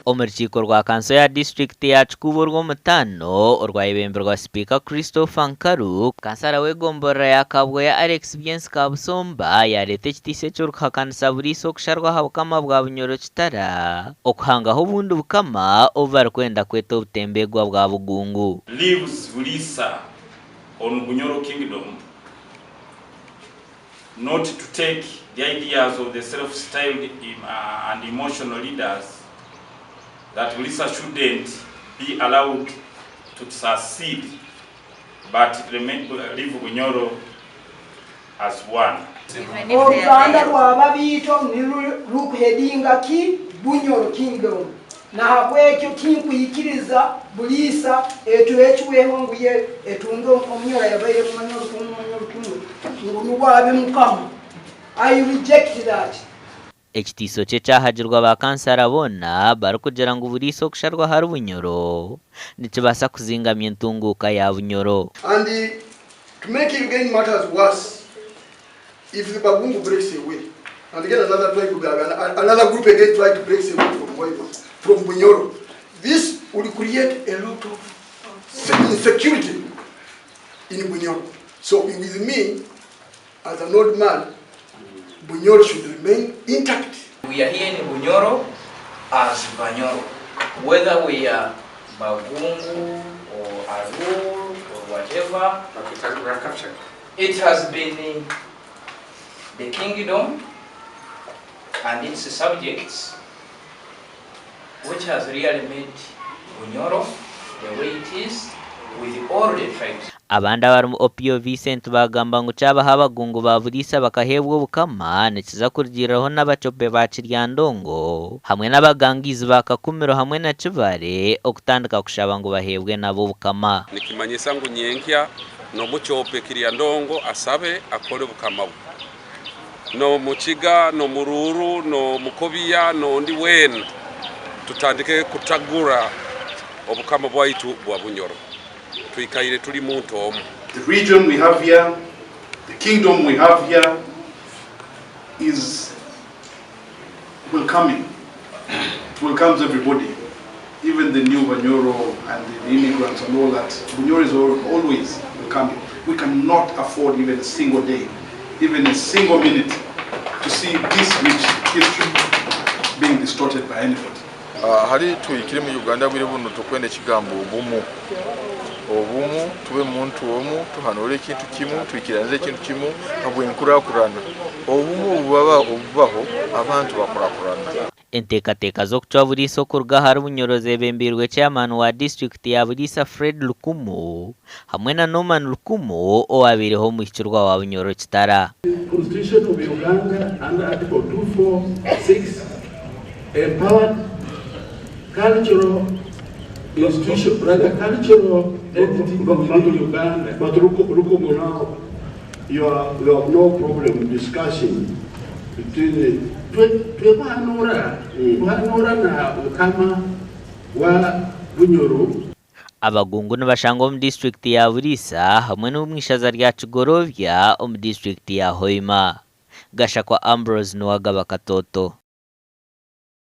Omu rukiiko rwa kanso ya disiturikiti ya Kikuubo orw'omutaano orwayebemberwa Sipiika Christopher Nkaru, kansara w'egomborora ya Kabwoya Alex Byensi Kabusomba yaareeta ekitiisa eky'orikuhakanisa Buriisa okusharwa aha bukama bwa Bunyoro Kitara okuhangaho obundi bukama obu barikwenda kweta obutembeegwa bwa Bugungu. Leaves Buliisa on Bunyoro Kingdom not to take the ideas of the self-styled and emotional leaders that Buliisa shouldn't be allowed to succeed but leave Bunyoro as one. Oruganda rwa Babiito nirukuhedinga ki Bunyoro Kingdom nahabwekyo tinkwikiriza Buliisa etuecweho ngu ye etunge Omunyoro ayabaire manya orukumu manya orukumu ngu nuwe abe mukama. I reject that. Ekitiiso kye kyahagirwa ba kansara boona barikugira ngu Buliisa okusharwa ahari Bunyoro nikibaasa kuzingamya entunguuka ya Bunyoro. And to make again matters worse, if the Bagungu breaks away and again another tribe, another group again try to breaks away from Hoima, from Bunyoro, this will create a lot of insecurity in Bunyoro. So with me, as an old man, Bunyoro should remain intact. We are here in Bunyoro as Banyoro, whether we are Bagungu or Arur or whatever. But it has been captured. It has been the kingdom and its subjects which has really made Bunyoro the way it is with all the tribes. Abandi abarimu Opio Vincent baagamba ngu kyabaho abagungu ba Buliisa bakaheebwa obukama nikiza kurugiiriraho n'Abacope ba Kiryandongo hamwe n'Abagangaizi ba Kakumiro hamwe na Kibare okutandika kushaba ngu baheebwe nabo obukama. Nikimanyisa ngu nyenkya n'Omucope Kiryandongo asabe akore obukama bwe. N'Omukiga, n'Omuruuru, n'Omukobiya n'ondi weena tutandike kutagura obukama bwaitu bwa Bunyoro. Twikaire turi muntu omwe. The region we have here, the kingdom we have here is welcoming. It welcomes everybody, even the new Banyoro and the immigrants and all that. Bunyoro is always welcoming. We cannot afford even a single day, even a single minute, to see this rich history being distorted by anybody. Hali tuhikire mu Uganda bwire buno tukwenda ekigambo obumu. Obumu, tube muntu omu, tuhanure ekintu kimu, twikiranize ekintu kimu habw'enkurakurana. Obumu obubaba obubaho, abantu bakurakurana. Enteekateeka z'okucwa Buliisa okuruga ahari Bunyoro zebembeirwe Chairman wa disiturikiti ya Buliisa Fred Lukumu hamwe na Norman Lukumu owabaireho omuhikirwa wa Bunyoro Kitara. Constitution of Uganda under Article 246 empowered cultural institution, rather cultural entity within Uganda. But Rukumu now, you have no problem discussing between the Twe kuhanuura na Mukama wa Bunyoro. Abagungu nibashangwa omu disiturikiti ya Buliisa hamwe n'omu ishaza rya Kigorobya omu disiturikiti ya Hoima. Gashakwa Ambrose niwe agaba Katoto.